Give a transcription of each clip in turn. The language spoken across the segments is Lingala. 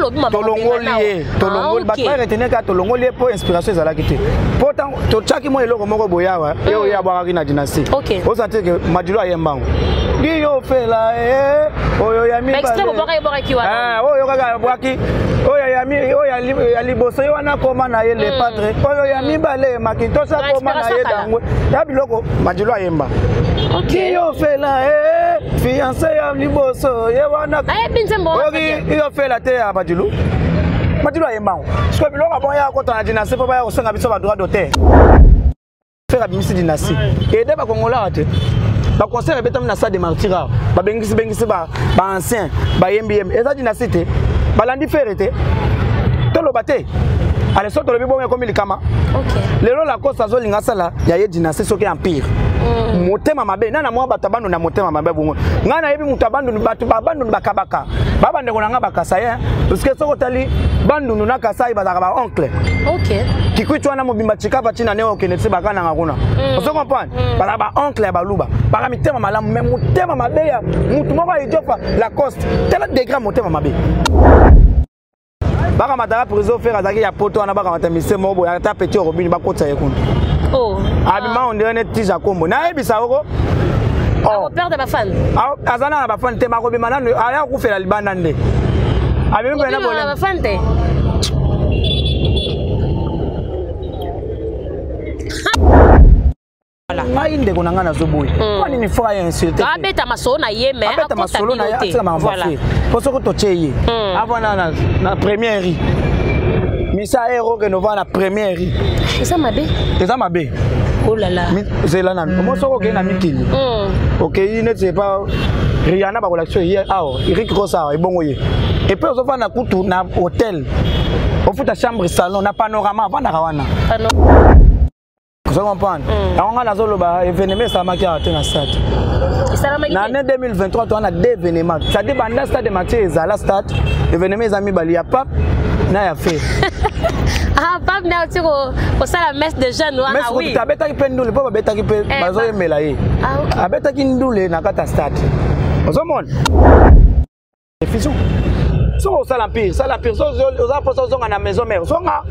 olobi mama Tolongoli ye, tolongoli Ah, bato ok. baretenir kaka tolongoli ye mpo inspiration ezalaki te, mpo ntango totyaki mwa eloko moko boye awa, ye oyo abwakaki na Dynastie. Osentir ke Madilu ayembango giyo fela e oyo ya Ba extrait bobwaka ebwakaki wana. Ah, oyo kaka abwaki, oyo ya oyo ya liboso ye wana akoma na ye le padre, oyo ya mibale Makintosh Ba akoma na ye inspiration kala. Dangwe ya biloko Madilu ayemba giyo fela e fiancé ya liboso ye wana. Ayebi nzembo wana. Oyoki iyo fela te ya Madilu? Madilu ayembango. Sikoyo biloko abon ya akota na Dynastie mpo baya kosenga biso badroit d'auteur. Ferre abimisi Dynastie ede bakongolaka te, baconcert ebetami na Stade de Martyr awa, babengisi bengisi baancien, bayembi yembi, eza Dynastie te, balandi Ferre te, toloba te. Ale so tolobi bongo ekomi likama. Lelo Lacoste azolinga asala ya ye Dynastie, soki empire. Motema mabe nana mwa bato ya Bandundu na motema mabe bongo. Ngai nayebi moto ya Bandundu, bato ba Bandundu bakabaka babandeko na ngai bakasa ye, parce que soki otali Bandundu na Kasai bazalaka ba oncle. Kikwiti wana mobimba Tshikapa ntina ne okende ti bakananga kuna. Ozo comprendre, bazalaka ba oncle ya Baluba, baka mitema malamu, mais motema mabe ya mutu moko ya idiofa Lacoste, tala degré ya motema mabe. Bakamataka prison, Ferre azalaki ya poto wana, bakamata mise moko boye, ata petit Robini bakotisa ye kuna. Oh. Abima ondire neti Jakombo nayebisa oko. Akoperdre bafan. Aza na bafan te, bakobima nanu, aya kokufela libanda nde abimi mpena. Obima na bafan te. Ngai ndeko na ngai nazoboyi. Mpo nini fo aya insulte? Abeta masolo na ye, mais abeta akota masolo na ye bino te. atika makambo. Ferre, mpo soki totie ye avanda na première rue, misa ere okende ovanda na première rue. Eza mabe. Eza mabe. Oh là là. Zela nanu, omo soki okei na mikili, okei neti epa Rihanna, bakolakisa ye awa, Rick Ross awa, ebongo ye et puis ozofanda kutu na hôtel, ofuta chambre salon na panorama, avandaka wana. Ozo comprendre? Yango ngai nazoloba, événement esalamaki awa te na stade. Esalamaki Na te. année 2023 toza na deux événements, c'est-à-dire banda Stade de Martyr ezala stade, événement eza mibale, ya pape na ya Ferre. Ah, pape nde auti kosala messe de jeune wana. Mais Oui. abetaki mpe ndule, mpo babetaki mpe Eh, bazoyembela ye. Ah, ok. Abetaki ndule na kati ya stade, ozomona effusion. Soki osala empire, sala empire. Soki oza mposa ozonga na maison mère, zonga.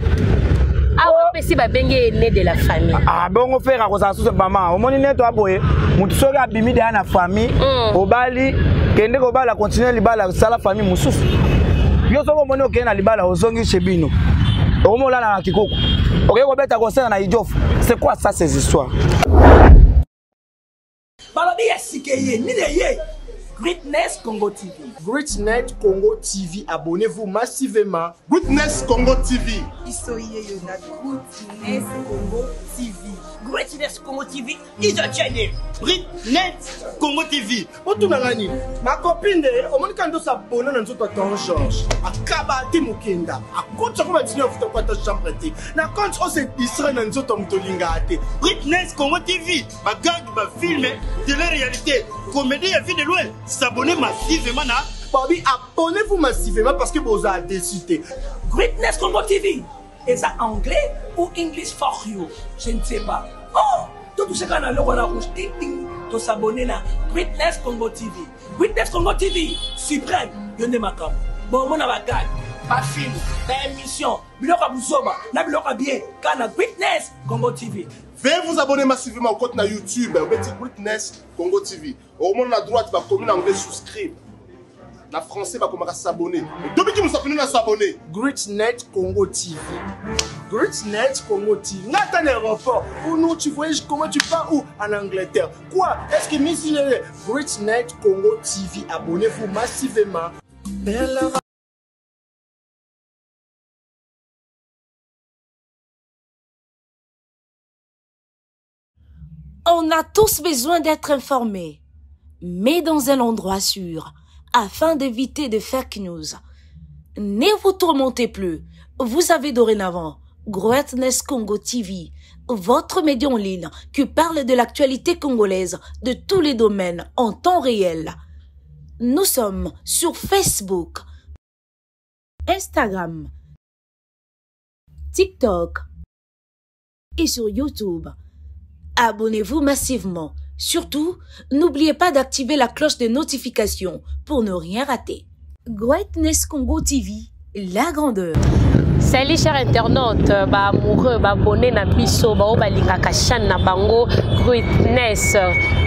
Awa apesi babengi ye aîné de la famille. Ah, bongo Ferre akozala susu mama. Omoni nde to aboye motu soki abimi deya na famille. Obali, kende kobala, continue libala, sala famille mosusu. Yo soki omoni okende na libala, ozongi chez bino, okomi olala na kikuku, okei kobeta concert na Idiofa, c'est quoi ça, ces histoires? Balobi ya sike ye nini eye? Greatness Congo TV. Greatnet Congo TV, abonnez-vous massivement. Greatness Congo TV. Biso ye yo na Greatness Congo TV. Greatness Congo TV is a channel. Greatnet Congo TV. Otunanga nini? Macopine nde omoni kaka ndoso abona na nzoto ya Ton George. Akaba te mokenda. Akotisa ko batini afuta ko ata chambre te. Na compte o se distrait na nzoto ya moto olingaka te. Greatness Congo TV, bagag, bafilm, télé-réalité, comédie ya vie de loin. S'abonner massivement na Babi, abonnez-vous massivement parce que vous avez décidé. Greatness Congo TV eza anglais ou English for you, je ne sais pas. Oh, totouche kaka na loko na rouge ting ting, tosabone na Greatness Congo TV. Greatness Congo TV suprême, yo nde makambo. Bomona bagag, bafilm, baémission, biloko ya buzoba na biloko ya bien kaka na Greatness Congo TV. Veuillez vous abonner massivement au compte na YouTube, obeti Greatness Congo TV. Au moins na droite bakomi na anglais souscrire. Na français bakomaka s'abonner. Tobiki musapino na s'abonner. Greatnet Congo TV. Greatnet Congo TV. Nathan aéroport. Ou non, tu voyages comment? Tu pars où? En Angleterre. Quoi? Est-ce que Miss Greatnet Congo TV, abonnez-vous massivement. On a tous besoin d'être informés, mais dans un endroit sûr, afin d'éviter de fake news. Ne vous tourmentez plus. Vous avez dorénavant Greatness Congo TV, votre média en ligne qui parle de l'actualité congolaise de tous les domaines en temps réel. Nous sommes sur Facebook, Instagram, TikTok et sur YouTube. Abonnez-vous massivement. Surtout, n'oubliez pas d'activer la cloche de notification pour ne rien rater. Greatness Congo TV. La grandeur. Salut chers internautes, ba amoureux, ba abonnés na biso, ba oyo balingaka chaîne na bango Greatness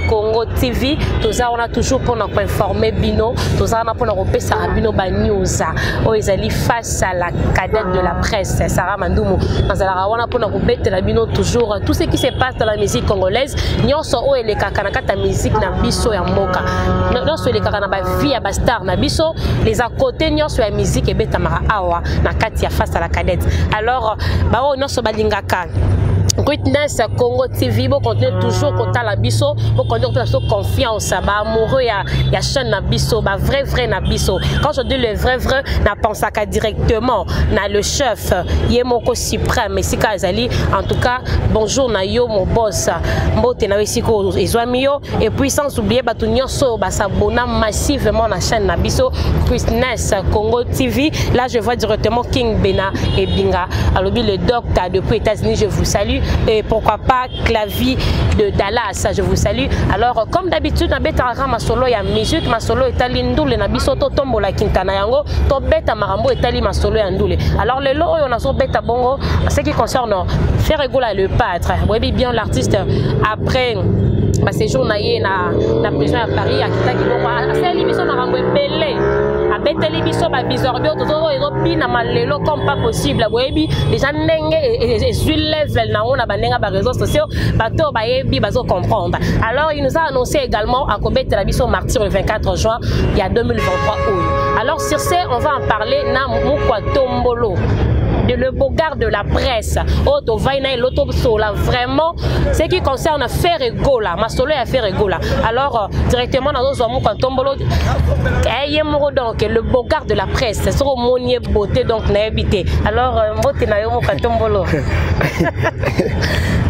Congo TV. Toza wana toujours mpona koinformer bino, toza wana mpona kopesaka bino ba news oyo ezali face à la cadette de la presse Sarah Mandumu. Nazalaka wana mpona kobetela bino toujours tout ce qui se passe dans la musique congolaise, nyonso oyo elekaka na kati ya musique na biso ya mboka, nyonso elekaka na ba vie ya ba star na biso, les à côté nyonso ya musique ebetamaka awa na kati ya face à la cadette. Alors baoyo nyonso balingaka Greatness Congo TV, bo continuer toujours kotala biso, bo continuer kotala biso confiance, ba amoureux ya chaîne na biso, ba vrai vrai na biso. Quand je dis le vrai vrai, na pensaka directement na le chef ye moko suprême esika azali. En tout cas, bonjour na yo mon boss, mbote na yo esika ezwami yo. Et puis sans oublier bato nyonso ba s'abonna massivement na chaîne na biso Greatness Congo TV. Là je vois directement King Bena et Binga alobi le docteur depuis États-Unis, je vous salue. Et pourquoi pas Clavi de Dallas, je vous salue. Alors comme d'habitude na betaka masolo ya musique, masolo etali ndule na biso to tombola kintana yango to beta marambo etali masolo ya ndule. Alors lelo oyo nazo beta bongo ce qui concerne Ferre Gola le pâtre. Boyebi bien l'artiste après ba séjour na ye na prison ya Paris akitaki bongo asali biso makambo ebele, abeteli biso ba bizorbi oyo tozo ezobina malelo comme pas possible. Boyebi déjà ndenge ezwi level nango na bandenge ba réseaux sociaux, bato oyo bayebi bazo comprendre. Alors il nous a annoncé également akobetela biso martyr le 24 juin ya 2023 oyo. Alors sur ce, on va en parler na Mukwa Tombolo de le bogard de la presse. Oh, tovaina et l'auto sola vraiment ce qui concerne Ferre Gola, masolo ya Ferre Gola. Alors directement dans nos Mukwa Tombolo eh, ye moko donc le bogard de la presse soko moni beauté donc na habité. Alors mbote na yo Mukwa Tombolo.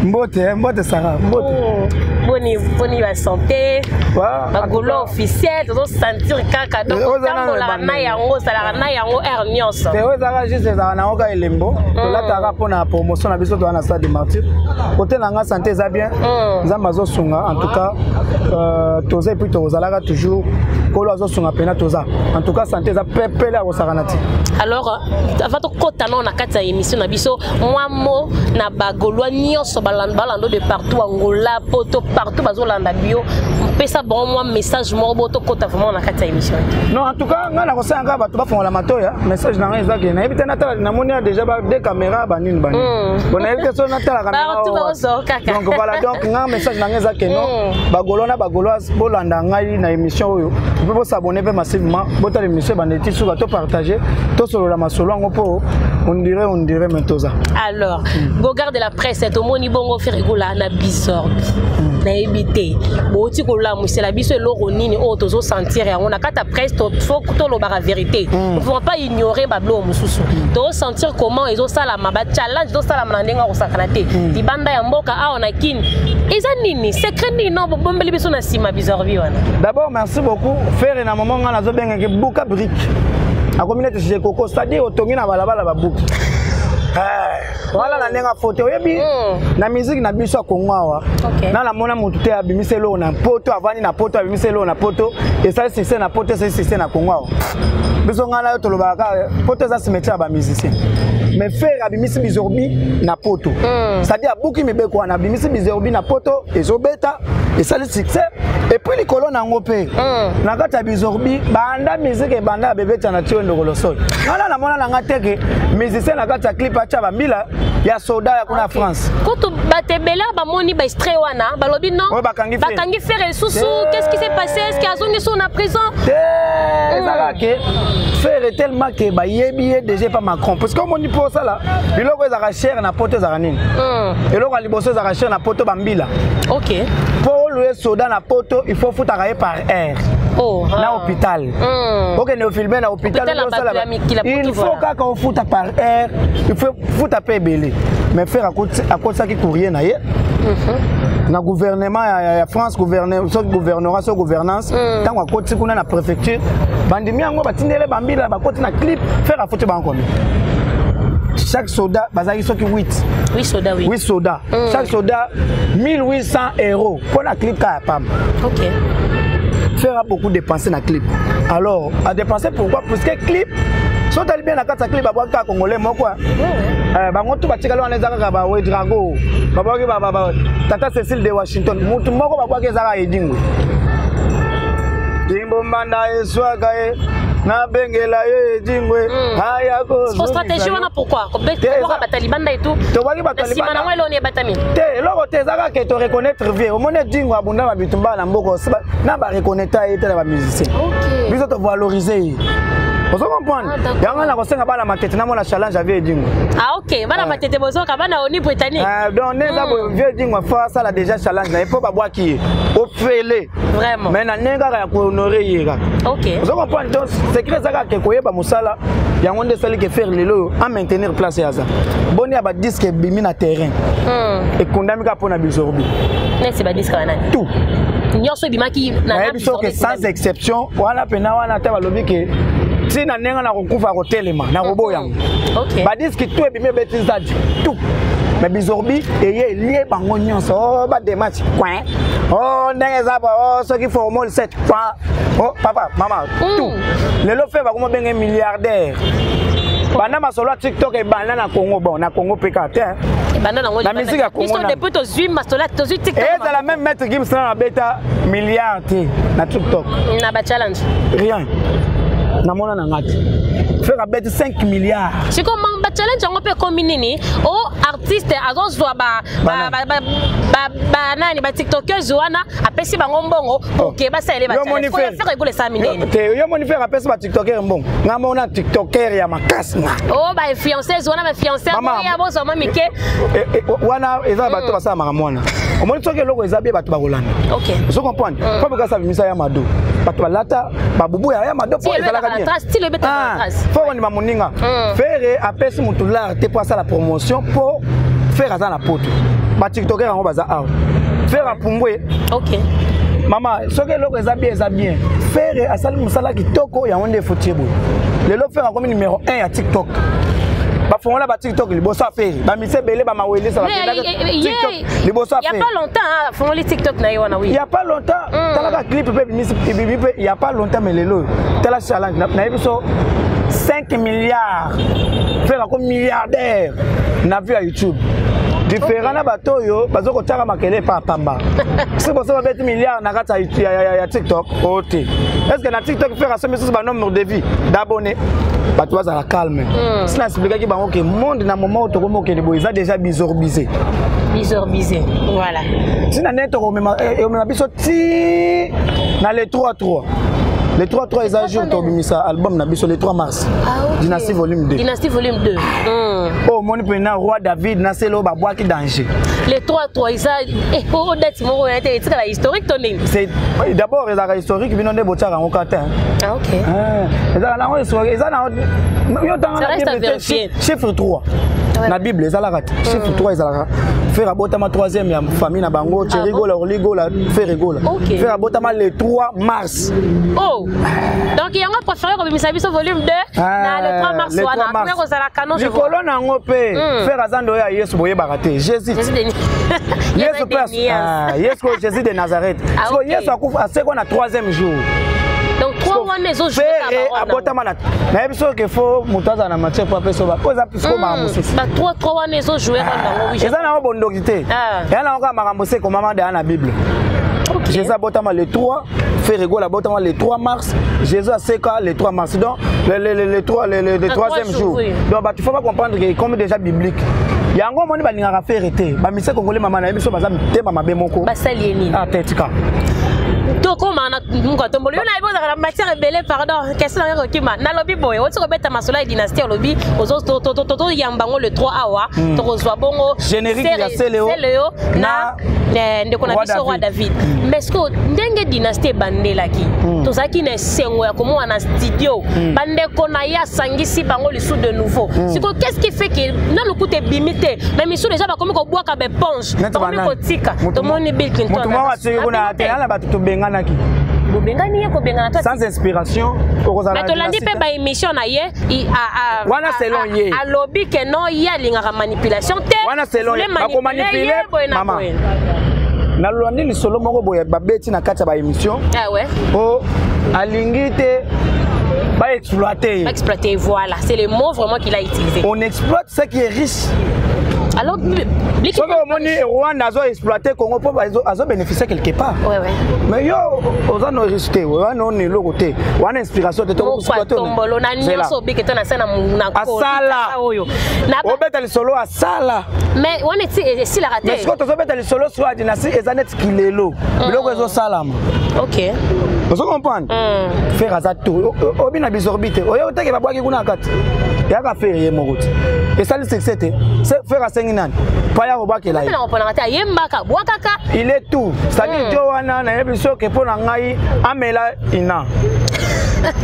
Mbote, mbote Sarah, mbote. Oh, boni boni la santé. Ouais, Ba golo officiel tozo sentir kaka donc Oyo eza nano tambolaka ebandeli. na yango, osalaka na yango air nyonso. Te, oyo ezalaka juste, ezalaka nango kaka elembo tolataka mpona promotion na biso. Toza na stade de martyr. Kote na nga santé eza bien, Nzambe azosunga. En tout cas toza, et puis tozalaka toujours, Kolo azosunga mpena. Toza, en tout cas santé eza pepele ya kosakana ti. Alors avant tokɔta nao na kati ya émission na biso, mwa mo na bagaulois nyonso balando de partout, Angola, Poto, partout bazolanda bio, mpesa bango mwa message moko bo tokɔta vraiment na kati ya émission. Non, en tout cas ngai nakosala kaka bato bafongola matoya. Message na ngai eza ke nayebi te, natala, namoni ya déjà ba deux caméra banini banini. Bon, nayebi te so natala caméra Partout oyo. bazozwa kaka. Donc voilà, donc ngai message na ngai eza ke non, bagaulois na bagauloise, bolanda ngai na émission oyo mpe bosabonner mpe massivement, botala émission ebanda eti suka, topartage, tosolola masolo yango mpo on dirait me toza. Alors bogard de la presse, tomoni bongo Ferre Gola na bizorbi, nayebi te bouti kolamusela biso eloko nini oyo tozosentir yango na kati ya presse. Faut tolobaka vérité, nous pouvons pas ignorer babiloko mosusu. Tozosentir comment ezosalama, bachallenge ezosalama na ndenge ya kosakana te libanda ya mboka. Awa na Kini eza nini, secret nini no bobombeli biso na nsima bizorbi wana? D'abord merci beaucoup. Ferre na moment ngai nazobengaki buka brique, akomi neti jekoko, c'est-à-dire otongi na balabala babuki wana na ndenge afote. Oyebi, na musique na biso ya Kongo awa, na namona motu te abimisa eloko na Poto, avandi na Poto, abimisa eloko na Poto, esali succès na Poto, esali succès na Kongo awa. Biso ngai na yo tolobaka kaka Poto eza cimetière ya bamusicien, mais Ferre abimisi bizorbi na Poto, c'est-à-dire abuki mibeko wana, abimisi bizorbi na Poto, ezobeta, esali succès. Et puis likolo nango mpe na kati ya bizorbi, banda musique ebanda ya bebeta na tio ndokolo sol, ngana namona nanga te ke musicien na kati ya clip atya bambila ya soda ya kuna France. Kutu bato ebele bamoni baextrait wana, balobi non. Oyo bakangi Ferre. Bakangi Ferre lisusu, qu'est-ce qui s'est passé? Est-ce que azongi so na prison? Te, ezalaka ke Ferre tellement ke bayebi ye déjà pa Macron, parce que omoni mpo osala biloko ezalaka cher na Poto, ezalaka nini? Eloko ya liboso ezalaka cher na Poto, bambila. Mpo oluye soda na Poto, il faut futaka ye par heure. Oh, na ah. hôpital, okende ofilme na hôpital, Hôpital ya osala bato ya mikili ya Poto, il faut voilà. kaka ofuta par heure, il faut futa mpe ebele. Mais Ferre akotisaki courrier na ye na gouvernement ya France, soki gouvernorat, soki gouvernance. Ntango akoti kuna na préfecture, bandimi yango, batindele bambila, bakoti na clip. Ferre afuti bango combien? Chaque soldat, bazalaki soki 8. Oui, soda, oui. 8 soldats, chaque soldat 1800 euros mpo na clip kaka ya pamba. Ferre a beaucoup dépensé na clip. Alors a dépensé pourquoi? Parce que clip So otali bien, na kati ya clip babwaki kaka Congolais moko. Bango tu batikali wana eza kaka bawedrago. Babwaki tata Cécile de Washington. Mutu moko babwaki eza kaka Edingwe. Timbo mbanda eswaka ye, nabengela ye Edingwe aya. Stratégie wana pourquoi kobwaka bato ya libanda et tout? Tobwaki bato ya nsima libanda. Nango eloni ebatami. Te, eloko te, eza kaka toreconnaître vie. Omoni Edingwe abunda na bitumba na mboka, na bareconnaître ye te na bamusicien. Biso tovalorize ye, ozo comprendre? Yango na kosenga bana Matete, namona challenge ya vie Edingwe. Ah ok, bana Matete bozoka, bana oni Britannique. Donc nde eza boye, vie Edingwe fo asala déjà challenge na ye mpo babwaki ye ofele. Vraiment. Mais na ndenge kaka ya kohonorer ye kaka. Ozo comprendre? Donc secret eza kaka koyeba mosala. Yango nde esali ke Ferre lelo oyo a maintenir place ya aza boni ya badisques ebimi na terrain, ekundami kaka mpo na bizorbi. Neti badisques wana? Tout. Nyonso ebimaki. Nayebi so ke sans exception wana pena wana, ata balobi ke ntina ndenge na kokufa kotelema na koboya yango, badisques tout ebimi, ebeti zadi tout. Mais bizorbi eye elie bango nyonso. O bademati coin, o ndenge eza ba o soki formol 7 coin, o papa mama tout. Lelo fe bakoma benge milliardaire. Banda masolo ya TikTok ebanda na Congo, bon, na Congo mpe kaka te. Ebanda nango. Na musique ya Congo. Biso depuis tozwi masolo, tozwi TikTok. Ezala même Maître Gims na beta milliard te na TikTok. Na bachallenge. Rien namona na nga te. Ferre abeti 5 milliards. Sikoyo bachallenge yango mpe ekomi nini? O artiste azozwa banani, batiktokers wana, apesi bango mbongo, oke basalele bachallenge. Ekolo esala minene. Te, yo moni Ferre apesi batiktoker mbongo? Nga mona tiktoker ya makasi nga. O bainfluenceuse wana, bainfluencer ya bozwa mwa mike. Wana eza bato basala makambo wana. Omoni, soki eloko eza bien, bato bakolanda. Ozo comprendre? Po bokasa bimisa ya mado, bato balata babubu ya mado po ezalaka bien. Fo kondima moninga. Ferre apesi motu lar te mpo asala promotion, mpo Ferre aza na poto, batiktoker yango baza awa. Ferre apumbwe. Mama, soki eloko eza bien, eza bien. Ferre asali mosala kitoko, yango nde efuti ye boye. Lelo Ferre akomi numéro 1 ya TikTok. Bafongola ba TikTok liboso ya Ferre, bamise ebele, bamawelisa bakendaka liboso ya Ferre. Il y a pas longtemps afongoli TikTok na ye wana, oui. Il y a pas longtemps. Talaka clip mpe ebimi mpe il y a pas longtemps. Mais lelo tala challenge nayebi so 5 milliards. Ferre ako milliardaire na vue ya YouTube, différent na bato oyo baza kotiaka makele epa pamba. Soki boso babeti milliard na kati ya TikTok oyo te, est ce que na TikTok Ferre asombi susu banombre de vie d'abonné? Bato bazala calme. Sina expliquaki bango ke monde na moment oyo tokomi okende boye eza déjà bisorbisé. Bisorbisé, voilà. Ntina ndenge tokomema biso ti na le 3 3. Le 3 3 eza jour tobimisa album na biso, le 3 mars. Ah, okay. Dynastie volume 2. Dynastie volume 2. Oyo omoni mpena roi David na sele oyo babwaki danger. Le 3 3 eza o date moko ya te etikala historique to ndenge? C'est d'abord ezalaka historique, bino nde botiaka yango kaka te. Ah, ok. Ezalaka nango historique, eza nango yo tanga na Bible, chiffre 3 na Bible ezalaka te. Chiffre 3 ezalaka, Ferre abotama troisième ya famille na bango, Thierry Gola, Orly Gola, Ferre Gola. Ferre abotama le 3 mars. Oh, donc yango préféré kobimisa biso volume 2 na le 3 mars wana, kozala canon. Likolo na yango mpe, Ferre aza ndoyo ya Yesu. Boyebaka te Jésus, Yesu mpe, Yesu, Jésus de Nazareth. So Yesu akufa, asekwa na troisième jour. Donc 3 wana ezojouer. Abotama na, nayebi soki fo moto azala na matière po apesa po eza siko makambo mosusu. Ba 3 3 wana ezojouer bango, oui. Eza nango bondoki te, eza nango kaka makambo se ekomama deya na Bible. Jésus abotama le 3, Ferre Gola abotama le 3 mars, Jésus aseka le 3 mars, donc le 3, le troisième jour. Donc bato faut pas comprendre que comme déjà biblique yango omoni balingaka Ferre te. Bamise congolais, mama, nayebi so baza mitema mabe moko. Basali ye nini? Ah, te, tika. Tokóma na mungu atombolo yo, nayebi ozalaka na matière ebele. Pardon, question nanga kokima. Nalobi boye, oti kobeta masolo ya dynastie, olobi tozoyamba yango le 3 awa, tokozwa bongo générique ya Seleo. Seleo na ndeko na biso roi David. Mais ce que ndenge dynastie ebandelaki, tozalaki na esengo ya komona na studio bandeko na ye, asangisi bango lisu de nouveau. Sikoyo qu'est ce qui fait que nanu kuta ebimi te, mais misu déjà bakomi kobwaka baéponge, bakomi kotika? Tomoni Bill Clinton. Motu moko atiki kuna te, ana bato tobenganaki. Bobengani ye, kobengana to? Sans inspiration okozala. Mais tolandi mpe baémission na ye. Wana selon ye. Alobi ke non, ye alingaka manipulation te. Wana selon ye, bakomanipuler. Mama, nalolandi lisolo moko boye babeti na kati ya baémission. Ah ouais. Po alingi te. Baexploite. Baexploite, voilà, c'est le mot vraiment qu'il a utilisé. On exploite ce qui est riche. Alors soki omoni Rwanda azo exploite Congo mpo azo bénéficie quelque part. Ouais, ouais. Mais yo oza no riche te, wana ona eloko te, wana inspiration te. Tombolo na nyonso obike to na se na asala oyo obeta lisolo asala. Mais wana esilaka te. Mais sikoyo tozobeta lisolo sikoyo ya dynastie, eza neti kilelo, biloko ezosalama. Ok, ozo comprendre? Ferre aza to obi na bizorbi te, oyo oteke babwaki kuna kati yaka Ferre ye moko te, esali succès te. Ferre asengi nani po aya kobwakela ye? Nakoponaka te, ayembaka bwakaka. Il est tout, c'est-à-dire to wana nayebi soki mpo na ngai amela ina.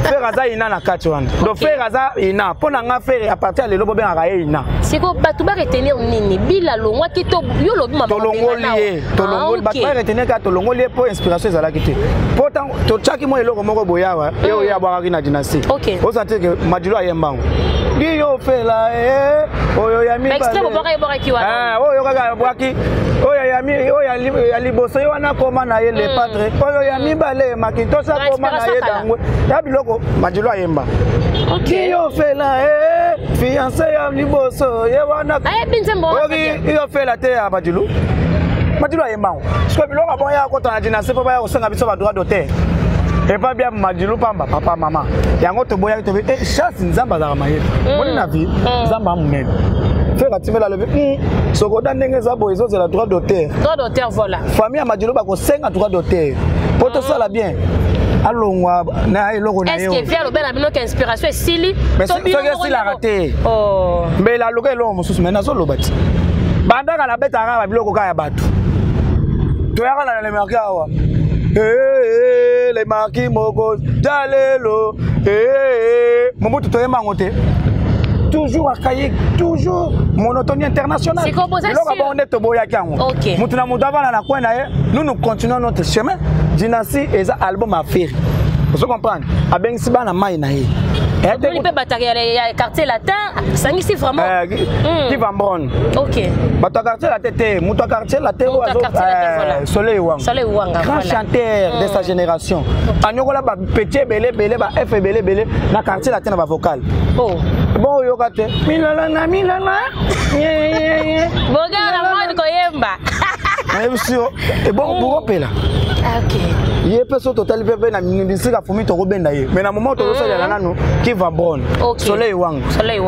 Ferre aza ina na kati wana. Donc Ferre aza ina mpo na nga. Ferre, à partir ya lelo, bobengaka ye ina. Siko bato baretenir nini? Bila longwaki to yo lobi? Tolongoli ye, tolongoli bato baretenir kaka tolongoli ye mpo inspiration ezalaki te, mpo ntango totiaki mwa eloko moko boye awa, ye oyo abwakaki na dynastie, osentir ke Madilo ayembango giyo fela oyo ya mibale, oyo kaka abwaki, oyo ya oyo ya liboso ye wana koma na ye le padre, oyo ya mibale Makintosh akoma na ye dangwe ya biloko Madilo ayemba giyo fela, fiancé ya liboso ye wana. Ayebi nzembo. Oyoki iyo fela te ya Madilo? Madilo ayembango. Sikoyo biloko abon ya akota na dynastie mpo baya kosenga biso badroit d'auteur epa bia Madilu pamba papa mama yango toboyaki. Tobi chance, Nzambe azalaka mayele. Moni na vie, Nzambe amonene. Ferre atimela, alobi sokoda ndenge eza boye, ezozela droit d'auteur. Droit d'auteur, voilà. Famille ya Madilu bakosenga droit d'auteur mpo tosala bien, alongwa na eloko na ye. Est-ce que via alobi na bino ke inspiration esili? Soki esilaka te, mbela aluka eloko mosusu. Mais nazoloba ti bandaka nabetaka babiloko kaka ya bato. Toyaka na lemarki awa, lemarki moko jalelo Mobutu, toyembango te. Toujours archaïque, toujours monotonie internationale. Biloko bongo nde toboyaki yango. Motu na motu avanda na coin na ye, nous nous continuons notre chemin. Dynastie eza album affaire, ozo comprendre? Abengisi bana mai na ye. Omoni mpe bato ya Quartier Latin asangisi vraiment. Kivambron. Bato ya Quartier Latin te, moto ya Quartier Latin. Soleil Wanga. Soleil Wanga. Grand chanteur de sa génération, anyokola bapetit ebele ebele, ba f ebele ebele na Quartier Latin na bavocal. Bon, oyoka te milala na milala. Bogara mode koyemba. Nayebisi yo, ebongo bokopela ye mpe so totali mpe mpe na bisika fumi tokobenda ye. Mais na moment tozosalela nanu Kiva Bron, Soleil Wanga,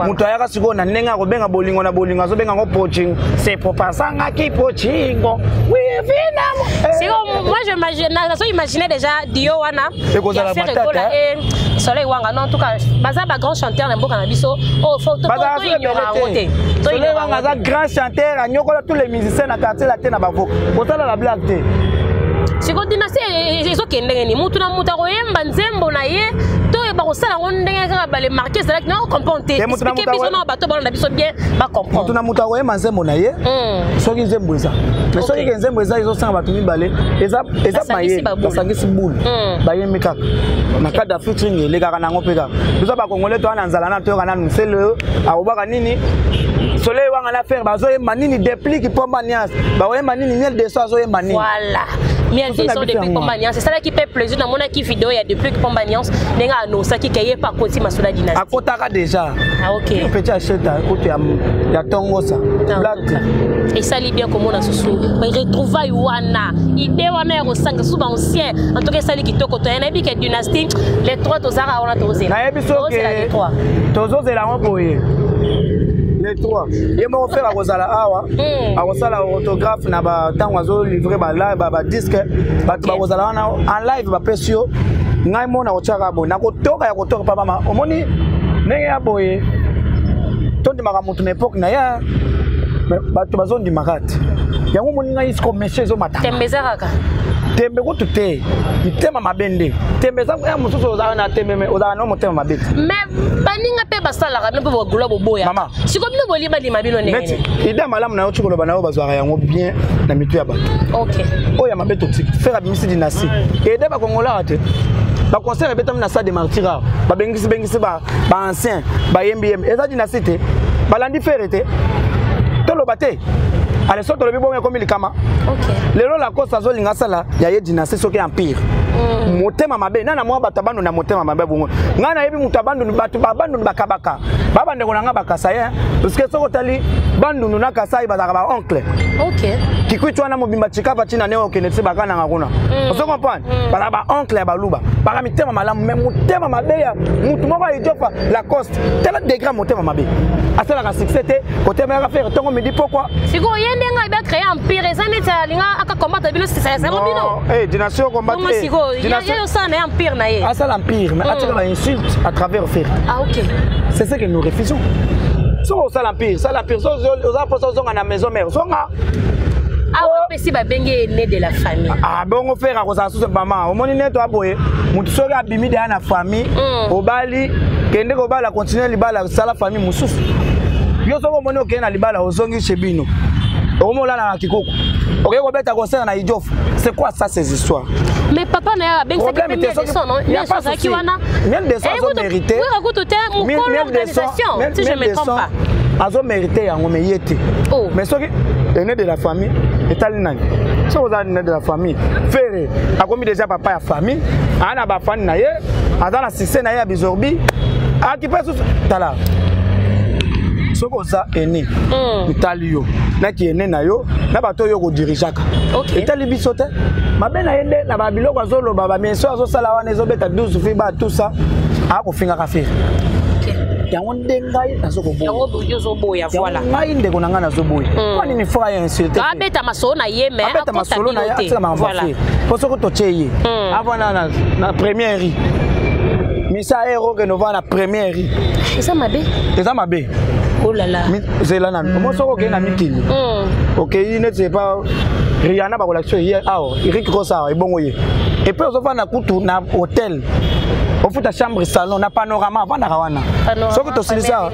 moto ayaka sikoyo na ndenge akobenga bolingo na bolingo, azobenga yango pochingo, c'est popasangaki pochingo wivina. Siko moi je nazo imaginer déjà dio wana. Ekozala matata. Soleil Wanga, non, en tout cas baza ba grand chanteur na mboka na biso oyo faut toignora yango te. Soleil Wanga aza grand chanteur, anyokola tous les musiciens na Quartier Latin na bavoka, kosala la blague te. Siko dynastie ezokende ndenge nini? Mutu na mutu akoyemba nzembo na ye to bakosala yango ndenge kaka bale marke ezalaki? Na comprendre te, explique biso na bato balanda biso bien bacomprendre. Mutu na mutu akoyemba nzembo na ye soki nzembo eza. Mais soki ke nzembo eza, ezosanga bato mibale, eza mayele, basangisi bule, bayembi kaka na cadre ya featuring, elekaka nango mpe kaka. Biso bakongole toa na nzala na toyoka nanu sele akobwaka nini, Soleil Wanga na Ferre bazoyemba nini, Deplick Pomba Nias bakoyemba nini, Miel de Son azoyemba nini. Voilà, Miel de Son, Deplick Pomba Nias, esalaki mpe plaisir. Namonaki video ya Deplick Pomba Nias ndenge anonsaki ke ye mpe akoti masolo ya dynastie. Akotaka déjà. Ah, ok. Petit acheta kutu ya tongosa black. Esali bien komona susu retrouvaille wana, idée wana ya kosanga susu baancien. En tout cas esali kitoko. Toya nayebi ke dynastie les trois tozalaka wana, tozela. Nayebi soki tozozela yango boye, les trois, ye moko Ferre akozala awa, akosala autographe na bantango, azolivre badisque, bato bakozala wana en live, bapesi yo. Ngai mona kotiaka boye, nakotoka ya kotoka pa mama. Omoni ndenge ya boye, tondimaka motu na époque na ye, bato bazondimaka te yango. Omoni ngai siko monsieur ezomata. Tembe eza kaka. Tembe kutu te, mitema mabe nde tembe eza. Ya mosusu ozalaka na tembe, mais ozalaka na motema mabe te. Mais baninga mpe basalaka bino mpe bagula boboya. Mama. Siko bino bolima lima bino ndenge? Idée malamu na yo, ti koloba na yo, bazwaka yango bien na mitu ya bato. Oyo ya mabe totiki. Ferre abimisi dynastie, ede bakongolaka te. Baconcert ebetami na Stade de Martyr awa, babengisi bengisi baancien, bayembi yembi, eza dynastie te. Balandi Ferre te, toloba te. Ale so tolobi bongo ekomi likama. Lelo Lacoste azolinga asala ya ye dynastie, soki empire. Motema mabe nana mwa bato ya Bandundu na motema mabe bongo. Ngai nayebi moto ya Bandundu, bato ba Bandundu bakabaka babandeko na ngai bakasai, hein? Parce que soki otali Bandundu na Kasai bazalaka ba oncle. Kikwiti wana mobimba Tshikapa ntina ne okende ti bakananga kuna. Ozo comprendre? Bazalaka ba oncle ya Baluba, baka mitema malamu, mais motema mabe ya mutu moko ya idiofa Lacoste, tala degré ya motema mabe, asalaka succès te, kotemelaka Ferre ntongo midi pokwa. Sikoyo ye ndenge ayebi acréer empire, eza neti alinga aka combattre bino, sisayasamo bino. Eh, dynastie combattre. Bongo sikoyo ye osala na ye empire na ye. Asala empire, mais atika ba insulte à travers Ferre. Ah ok. C'est ce que nous refusons. Soki osala empire, sala empire. Soki oza mposa ozonga na maison mère, zonga. Awa apesi babenge ye né de la famille. Ah bongo Ferre akozala susu mama omoni nde to aboye motu soki abimi deya na famille. Obali, kende kobala, continue libala, sala famille mosusu. Yo soki omoni okende na libala, ozongi chez bino, okomi olala na kikuku, okei kobeta concert na Idiofa, c'est quoi ça, ces histoires? Mais papa na ye abengisaki mpe Miel de Son, non? Miel azalaki wana. Miel de Son azomérite. Wera kutu te, mokolo organisation, si je me trompe pas. Azomérite yango, mais ye te. Mais soki aîné de la famille etali nani? Soki oza aîné de la famille, Ferre akomi déjà papa ya famille, aa na bafani na ye, aza na succès na ye ya bizorbi, akipe susu. Tala, soki oza aîné, etali yo naki aîné na yo na bato oyo kodirigeaka. Etali biso te. Mabe na ye nde na babiloko azoloba, bameso azosala wana, ezobeta 12 fi ba tout ça, akofingaka Ferre. Yango nde ngai nazokoboya. Ngai ndeko na ngai nazoboya. Mpo nini fo aya insulte? Abeta masolo na ye, mais abeta masolo na ye, atika makambo ya Ferre. Mpo soki totie ye avanda na première ri, misa ero okende ovanda na première ri. Eza mabe. Eza mabe. Oh là là. Zela nanu. Omo soki okei na mikili, okei neti epa Rihanna, bakolakisa ye awa, Rick Ross awa, ebongo ye et puis ozofanda kutu na hôtel, ofuta chambre salon na panorama, avandaka wana. Soki tosilisa,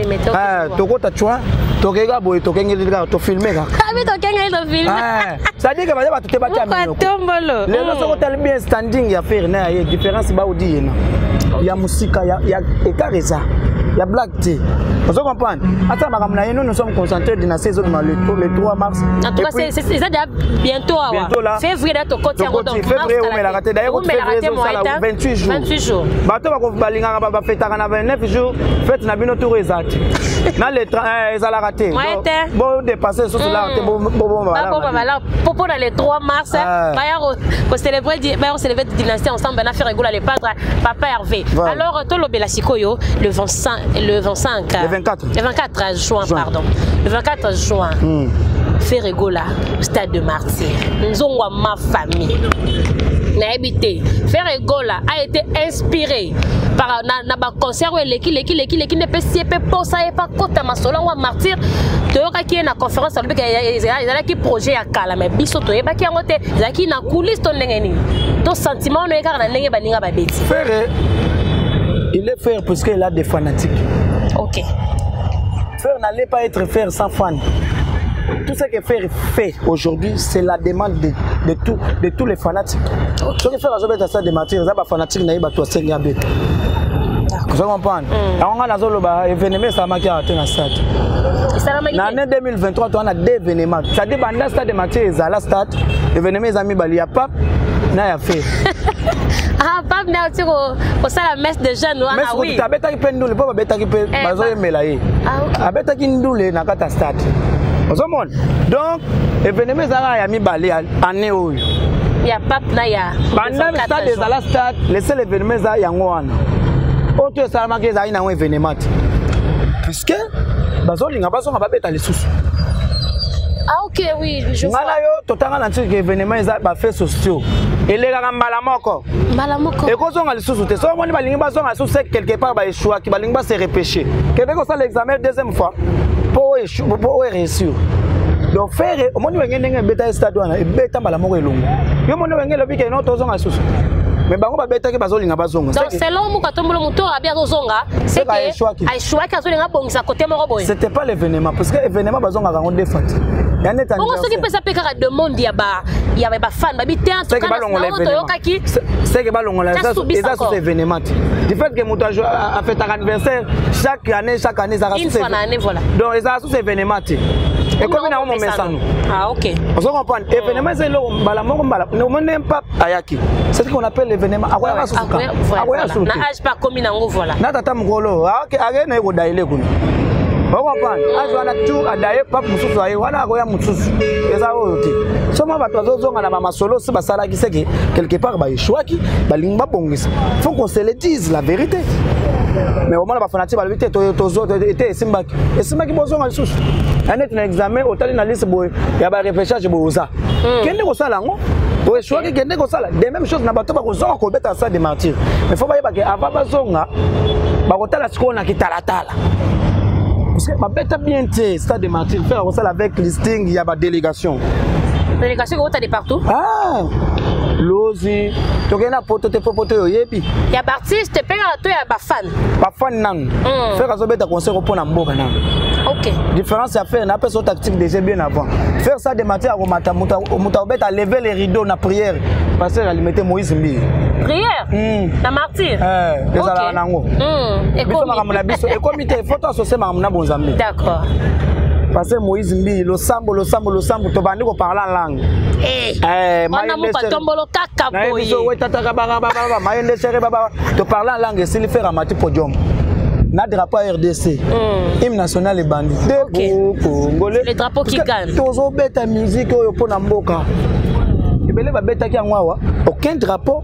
tokota coin, tokei kaka boye, tokengeli kaka, tofilme kaka. Tokengeli, tofilme. C'est-à-dire que baza bato te batia minoko. Lelo soki otali bien standing ya Ferre na ya ye, différence baudi ye na ya mosika ya écart eza ya blague te. Ozo comprendre? Ata makambo na ye, nous nous sommes concentrés, dynastie ezobima le 3 mars. En tout cas, c'est eza déjà bientôt awa. Bientôt là. Février da tokoti yango, donc février oumelaka te. D'ailleurs février ezosala 28 jours. 28 jours. Bato balingaka bafetaka na 29 jours, fête na bino tour eza te na le ezalaka te. Bo dépasser lisusu lar te, bobomba balare po na le 3 mars baya kocélébrer, baya kocélébrer dynastie ensemble na Ferre Gola le padre, papa Hervé. Alors tolobela sikoyo le 25, le 25, le 24. Le 24 juin, pardon, le 24 juin, Ferre Gola, stade de Martyr, nzongwa ma famille nayebi te. Ferre Gola a été inspiré par na baconcert oyo eleki leki leki leki nde epesi ye mpe posa ye mpe akota masolo yango ya Martyr. Toyokaki ye na conférence, alobiki ezalaki projet ya kala, mais biso toyebaki yango te. Ezalaki na coulisse to ndenge nini to sentiment wana oye kaka na ndenge baninga babeti? Ferre, il est Ferre puisqu'il a des fanatiques. Ferre n'allait pas être Ferre sans fan. Tout ce que Ferre fait aujourd'hui, c'est la demande de tous les fanatiques. Soki Ferre azobeta stade de Martyr, eza bafanatique na ye bato asengi abeta. Ozo comprendre? Yango ngai nazoloba, événement esalamaki awa te na stade. Na année 2023, toza na deux événements, c'est-à-dire banda stade de Martyr ezala stade, événement eza mibale, ya pape na ya Ferre. Ah, pape nde auti kosala messe de jeune wana, oui. Abetaki mpe ndule, mpo babetaki mpe, bazoyembela ye, abetaki ndule na kati ya stade. Ozomona? Donc événement ezalaka ya mibale ya année oyo. Ya pape na ya Banda stade ezala stade, le seul événement eza yango wana. Oyo to esalamaki ezalaki nango événement te, puisque bazolinga bazonga babeta lisusu. Ah ok, oui, je Ngai na yo totanga na ntiki, événement eza bafaits sociaux, elekaka mbala moko. Mbala moko. Ekozonga lisusu te. Soki omoni balingi bazonga lisusu, c'est quelque part baéchouaki, balingi base repêcher, kende kosala examen deuxième fois mpo oyo réussir. Donc Ferre, omoni Wenge ndenge ebeta stade wana, ebeta mbala moko elongo. Yo moni Wenge elobi ke no, tozonga lisusu, mais bango babetaki, bazolinga bazonga. Donc selon Muka Tombolo, moto abi azozonga, c'est que aéchouaki, azolinga abongisa côté moko boye. C'était pas l'événement, parce que événement bazongaka yango deux fois te. Ya net. Bongo soki mpe eza mpe kaka demande ya bafan, babi te, en tout cas toyokaki. C'est que balongola eza susu événement te, du fait que moto afetaka anniversaire chaque année, chaque année ezalaka. Une fois na année, voilà. Donc ezala susu événement te. Ekomi nango momesano. Ah, ok. Ozo comprendre? Événement eza eloko mbala moko mbala omoni pape ayaki, c'est ce qu'on appelle l'événement. Akoyaka susu ka akoya susu na âge pa akomi nango, voilà. Na tata mokolo ake na ye kodayele kuna, ocomprendre? Âge wana tour adaye, pape mosusu aye wana, akoya mosusu, eza oyo te. So mwa bato bazozonga na bamasolo si basalaki seke quelque part baeshwaki, balingi babongisa. Faut qu'on se le dise, la vérité. Mais omona bafanatike balobi te, te esimbaki, esimbaki, bozonga lisusu. Neti na examen, otali na liste boye ya barepêchage boye, oza kende kosala yango, oeshwaki, kende kosala de même chose. Na bato bakozonga kobeta stade de Martyr, mais faut bayeba ke avant bazonga, bakotala sikoyo na kitalatala, parce que babeta bien te stade de Martyr. Faire kosala avec listing ya badélégation. Délégation ekota de partout. Ah, lozi tokende na poto te, po poto oyo oyebi. Ya baartiste mpe to ya bafan? Bafan nanu. Faire azobeta concert mpo na mboka nanu. Différence ya faire, napesa o tactique déjà bien avant. Faire ça de matière akomata, moto akobeta lever les rideaux na prière, pasteur alimete Moïse Mbiye. Prière na Martyr? Ezalaka nango. Biso makambo na biso ekomi te, faut toassocie makambo na bonzambe. Pasteur Moïse Mbiye, losambo, losambo, losambo, tobandi koparler en langue. Wana moko atombolo kaka boye. Biso wetataka bakababa mayende sere baba, toparler en langue, esili, faire amati podium na drapeau ya RDC, hymne national ebandi, debout Congolais. Le drapeau qui gagne. Tozobeta musique oyo mpo na mboka. Ebele babetaki yango awa, aucun drapeau,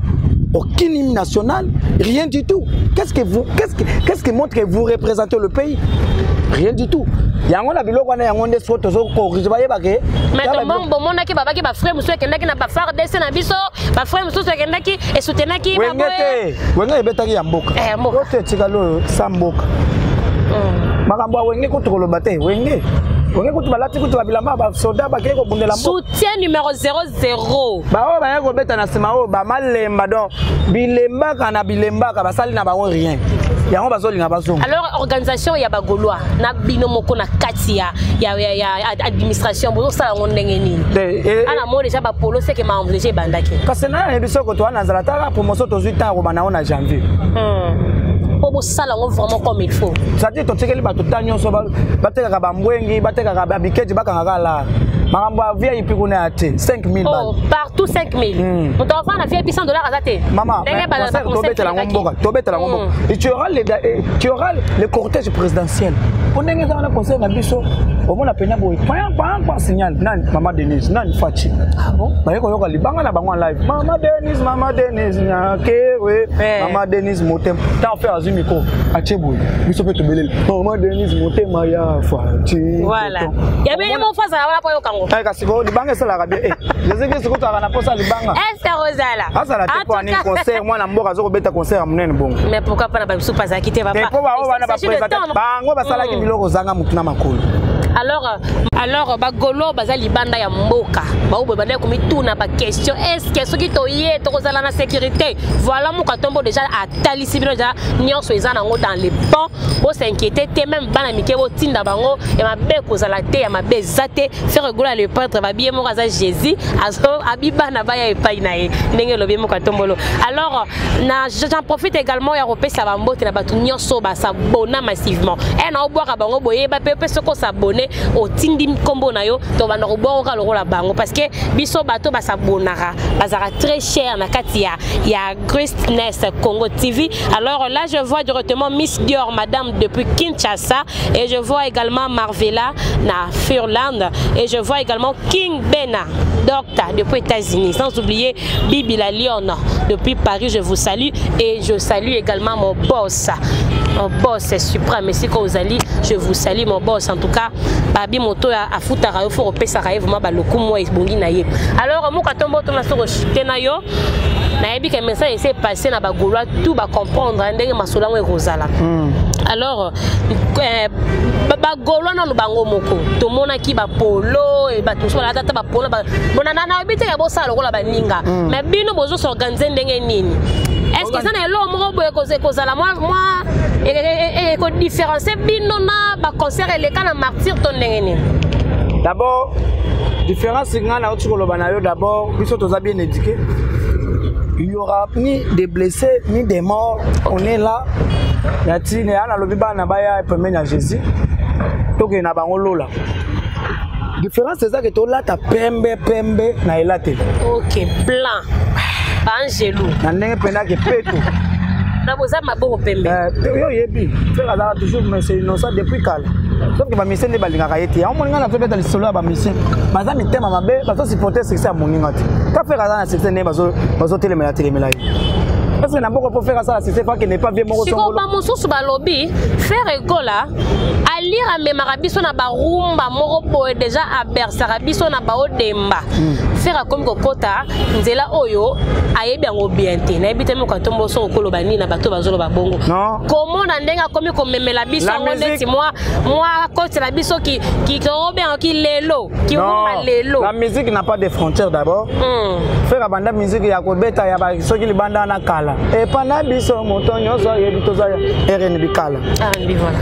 aucune hymne nationale, rien du tout. Qu'est-ce qui montre que vous représentez le pays? Rien du tout. Yango na biloko wana, yango nde soki tozocorriger, bayebake. Mais bomonaki babaki bafrère mosusu ekendaki na baFARDC na biso, bafrère mosusu ekendaki esoutenaki. Wenge te, Wenge ebetaki ya mboka. Mboka. Oyo etikali oyo sa mboka. Makambo ya Wenge kutu koloba te. Wenge, Wenge kutu balati kutu babilamba ya basoda, bakei kobundela mboka. Soutien numéro 00. Baoyo bayaki kobeta na nsima oyo bamalemba, donc bilembaka na bilembaka, basali na bango rien, yango bazolinga bazonga. Alors organisation ya bagaulois na bino moko na kati ya administration, bozosala yango ndenge nini? Ana mo déjà bapolo seke makambo déjà ebandaki. Kasi na nayebi soko toa na nzala, taka promotion, tozwi ntango kobanda yango na janvier. Mpo bosala yango vraiment comme il faut. C'est-à-dire totikeli bato ta nyonso, batekaka bambwengi, batekaka babiketi, bakangaka lar, makambo ya VIP kuna ya te, 5000. Oh, partout 5000. Moto avanda na VIP 100 $ aza te. Mama, tobetela yango mboka, tobetela yango mboka. Et tu auras le cortège présidentiel po ndenge eza wana. Conseil na biso, omona pena boye pa signal nani, Mama Denise nani, Faci baye koyoka libanga na bango en live. Mama Denise, Mama Denise Nyakewe, Mama Denise motema. Ntango fe azwi micro, atie boye, biso mpe tobeleli Mama Denise motema ya Faci. Voilà, ya bene mo fazala wana po yokango. Kasi ko libanga esalaka bien. Jésus Kristo kutaka na posa libanga. Est ozala? Azala te po ani concert, mwana mboka aza kobeta concert ya monene bongo. Mais pourquoi pas na bamisu bazalaki te, papa? Mpo bango wana baprésente bango basalaki biloko ozanga motu na makolo. Alors bagaulois baza libanda ya mboka, baoyo bandaki komituna baquestion: est ce que soki toye tokozala na sécurité? Voilà, moka tombo déjà atalisi bino déjà nyonso eza nango dans le bon, bos'inquiéter te. Même bana mike, botinda bango, ya mabe kozala te, ya mabe eza te. Ferre Gola le Padre, babie moko aza Jésus, abi bana baya epai na ye, ndenge elobi moko atombolo. Alors na j'en profite également ya kopesa bambote na bato nyonso bas'abonner massivement. E na obwaka bango, boyeba mpe mpe soki os'abonner, otindi nkombo na yo, tobanda kobwaka lokola bango, parce que biso bato bas'abonnaka bazalaka très cher na kati ya Greatness Congo TV. Alors là, je vois directement Miss Dior, madame depuis Kinshasa, et je vois également Marvela na Furland, et je vois également King Bena Docta depuis États-Unis, sans oublier Bibi la Lyon depuis Paris. Je vous salue et je salue également mon boss, mon boss est suprême esika ozali, je vous salue mon boss. En tout cas, babi moto afutaka yo, faut kopesaka ye vraiment balokumu ebongi na ye. Alors moka tombo tona soko te na yo, nayebi ke message ese passé na bagaulois, tout bacomprendre ndenge masolo yango ekozala. Alors bagaulois nano bango moko, tomonaki bapolo, bato mosusu balata ata bapolo bona, nayebi te ya bosala lokola baninga, mais bino bozos'organiser ndenge nini? Est ce que eza na eloko moko boye ekozala mwa ekodifférencier bino na baconcert eleka na Martyr to ndenge nini? D'abord différence, ngai nauti koloba na yo, d'abord biso toza bien éduqué. Il y aura ni des blessés ni des morts. On est là na ntina ya nalobi bana baya pembeni ya Jésus, tokende na bango lola. Différence eza ke tolata pembe pembe na elateli. Ok, blanc. Baangelu. Na ndenge mpenza ke peto. Na boza maboko pembe. Eh, yo oyebi Ferre azalaka toujours monsieur innocent depuis kala. Sauf que bamisien nde balingaka ye te. Yango moninga nazobeta lisolo ya bamisien. Baza mitema mabe, bazosupporte succès ya moninga te. Ta Ferre aza na succès nde bazotelemela telemela ye. Parce que na mboka mpo Ferre asala succès, faut akende pa vie moko sikoyo songolo. Bamosusu balobi Ferre Gola alire amemaka biso na barumba moko boye, deja abersaka biso na baodemba. Ferre akomi kokota nzela oyo ayebi yango bien te. Nayebi te moko atombo so okoloba nini na bato bazoloba bongo. Non. Komona ndenge akomi komemela biso La yango musique- neti mwa kotela biso kiobenga ki lelo kirumba Non, lelo. La musique n'a pas de frontières d'abord. Ferre abanda musique ya kobeta ya soki libanda na kala. Epa na biso moto nyonso ayebi toza RNB kala. R&B, voilà.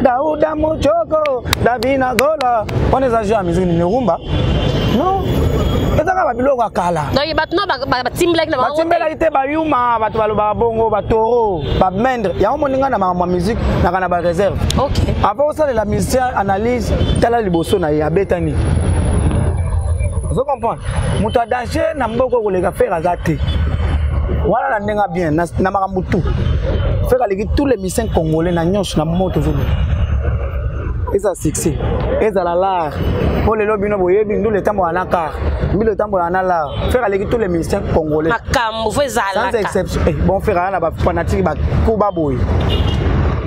Dauda Muchoko, Davina Gola. Wana eza jeu ya musique nini, rumba? Non. Eza kaka babiloko ya kala. Donc bato no batimbelaki na bango te. Batimbelaki te, bayuma bato balobaka bongo, batoro bamendre yango. Moninga na makambo ya musique naka na baréserve. Avant osalela musicien analyse, tala liboso na ye abetani. Ozo comprendre, moto ya danger na mboka koleka Ferre aza te. Wana na ndenge ya bien na makambo tout, Ferre aleki tous les musiciens congolais na nyonso na moto. Ozoloba eza succès, ezala l'art, mpo lelo bino boyebi ndula etambola na car, mbilo etambola na l'art. Ferre aleki tous les musiciens congolais. Makambo fo sans ezalaka. Exception. Eh, bon, Ferre aza na bafanatique bakuba boye,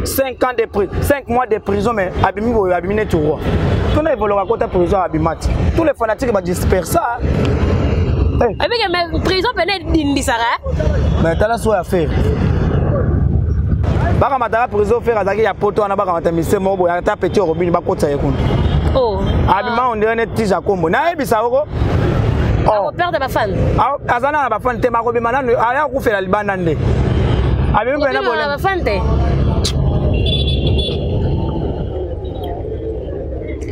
5 ans de 5 mois de prison, mais abimi boye, abimi neti roi. Tona evolaka kota prison, abima ti tous les fanatiques badispersa. Eh, ebike mais prison pene edindisaka. Mais tala so ya Ferre, bakamataka prison. Ferre azalaki ya poto wana, bakamata mise moko boye, ata petit orobini bakotisa ye kuna. Oh. Abima ondire neti jakombo nayebisa oko. Oh. Akoperdre bafan. Aza na bafani te, makobima nanu aya kokufela libanda nde abimi mpena. Obima na bafan te.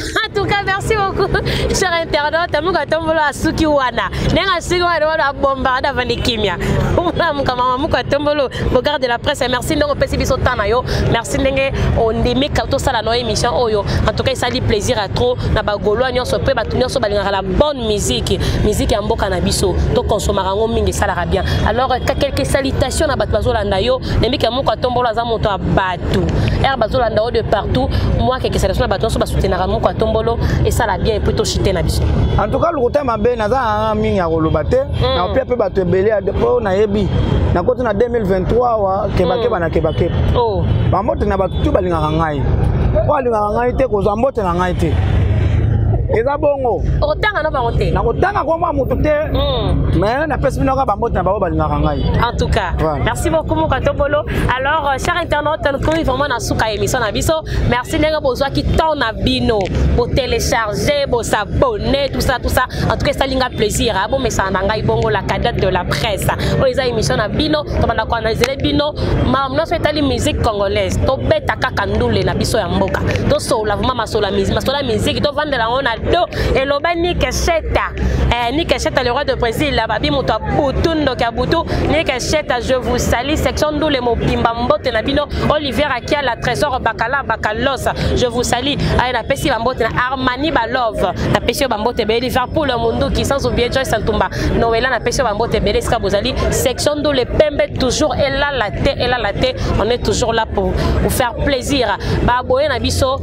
En tout cas, merci beaucoup, cher internaute. Amuka tombolo asuki wana. Ndenge asuki wana wana abombarde avandi kimia. Amuka mama muka tombolo, bogard de la presse. Merci ndenge opesi biso temps na yo. Merci ndenge ondimi tosala na émission oyo. En tout cas, esali plaisir à trop na ba Gaulois nyonso pe bato nyonso balingaka la bonne musique. Musique ya mboka na biso. To consommera yango mingi, esalaka bien. Alors, quelques salutations na bato bazolanda yo. Nembiki ya muka tombolo aza moto ya bato. Er bazolanda yo de partout. Moi, quelques salutations na bato nyonso basoutenaka moko ya tombolo, esala bien et puis toshite na biso. En tout cas, lokuta mabe naza nanga mingi ya koloba te. Nakopia mpe bato ebele mpo nayebi nakoti na 2023 awa kebakeba na kebakeba. Oh. Bambote na bato tu balingaka ngai, oyo alingaka ngai te kozwa mbote na ngai te, eza bongo. Okotanga no bango te. Nakotanga komwa motu te, mais napesi bino kaka bambote na bango balingaka ngai. En tout cas, Voilà. Merci beaucoup Moka Tombolo. Alors, chers internautes, nous sommes vraiment dans suka émission na biso. Merci ndenge bozwaki temps na bino. Bo télécharger, bo s'abonner, tout ça, tout ça. En tout cas, ça linga plaisir. Hein? Bon, mais ça na ngai bongo la cadette de la presse. Oyo eza émission na bino, to banda ko analyser bino. Ma nyonso etali musique congolaise. To beta kaka ndule na biso ya mboka. To sola vraiment masola musique, masola musique, to vandela ngo na do. Eloba Nick Sheta. Eh, Nick Sheta, le roi de Brésil, là, babi moto abutu ndoki abutu. Nick Sheta, je vous salue. Section ndule mobimba mbote na bino. Olivier Akia, la trésor Bakala Bakalos, je vous salue. Aye na pesi bambote na Armani Balove. Na pesi bambote be Liverpool Munduki, sans oublier Joyce Ntumba. Noëlla, na pesi bambote bele ska bozali. Section ndule pembe toujours et là la té et là la té. On est toujours là pour vous faire plaisir. Ba boye na biso.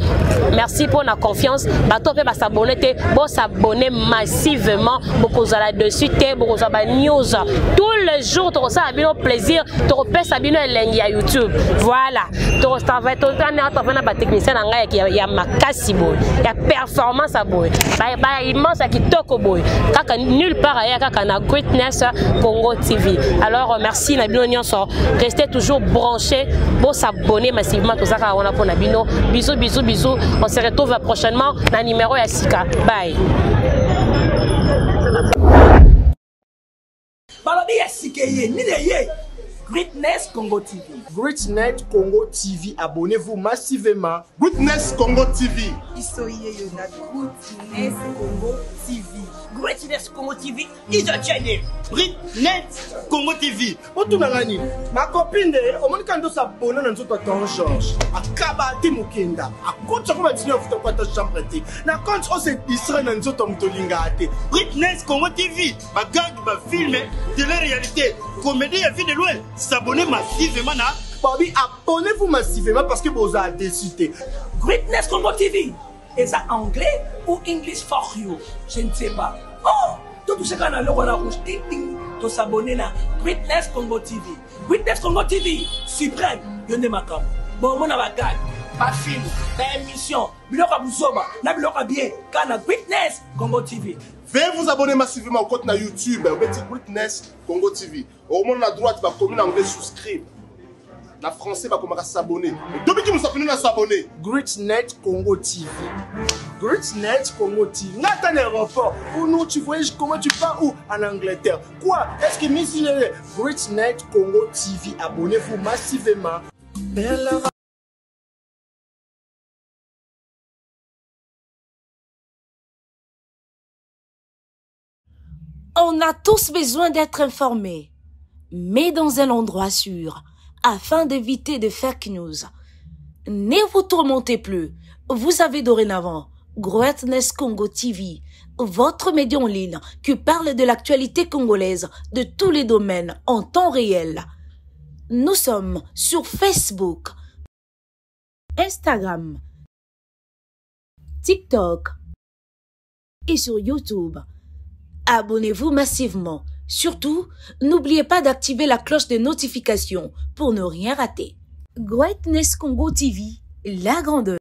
Merci pour la confiance. Bato pe ba s'abonner te, bo s'abonner massivement. Bokozala dessus te, bokozala ba news tous les jours, tokosala bino plaisir, tokopesa bino elengi ya YouTube. Voilà. Tokotravaille totana travaille na ba technicien na ngai ya makasi boye, ya performance ya boye, ba immense ya kitoko boye. Kaka nulle part ailleurs, kaka na Greatness Congo TV. Alors, merci na bino nyonso. Restez toujours branchés, bo s'abonner massivement, tozaka wana pona bino. Bisous bisous bisous. On se retrouve prochainement na numéro ya sika. Bye. Balobi ya sika eye nini eye. Greatness Congo TV. Greatnet Congo TV, abonnez-vous massivement. Greatness Congo TV. Biso yeyo na Greatness Congo TV. Greatness Congo TV is a channel. Greatness Congo TV. Otunanga nini makopine nde omoni kaka nde osabona na nzoto ya ton George akaba te mokenda akotisa ko badisine afuta ko ata chambre te na compte ose distrait na nzoto ya moto olingaka te. Greatness Congo TV, ba gag, ba film, télé-réalité, comédie ya vie de loin, s'abonner massivement na Babi, abonnez-vous massivement parce que bozala déçu te. Greatness Congo TV eza anglais ou English for you, je ne sais pas. Oh, totouche kaka na eloko wana rouge ting ting, tosabonne na Greatness Congo TV. Greatness Congo TV suprême, yo nde makambo. Bomona ba gag, ba film, ba émission, biloko ya buzoba na biloko ya bien kaka na Greatness Congo TV. Veuillez vous abonner massivement au compte na YouTube obeti Greatness Congo TV. Okomona na droite bakomi na anglais souscribe. Na français bakomaka s'abonner. Dobiki musapino na s'abonner. Greatnet Congo TV. Greatnet Congo TV. Nga ata na aéroport. Ou non, tu voyages comment tu pars où? En Angleterre. Quoi? Est-ce que Miss Greatnet Congo TV. Abonnez-vous massivement. On a tous besoin d'être informés, mais dans un endroit sûr, afin d'éviter de fake news. Ne vous tourmentez plus. Vous avez dorénavant Greatness Congo TV, votre média en ligne qui parle de l'actualité congolaise de tous les domaines en temps réel. Nous sommes sur Facebook, Instagram, TikTok et sur YouTube. Abonnez-vous massivement. Surtout, n'oubliez pas d'activer la cloche de notification pour ne rien rater. Greatness Congo TV, la grandeur.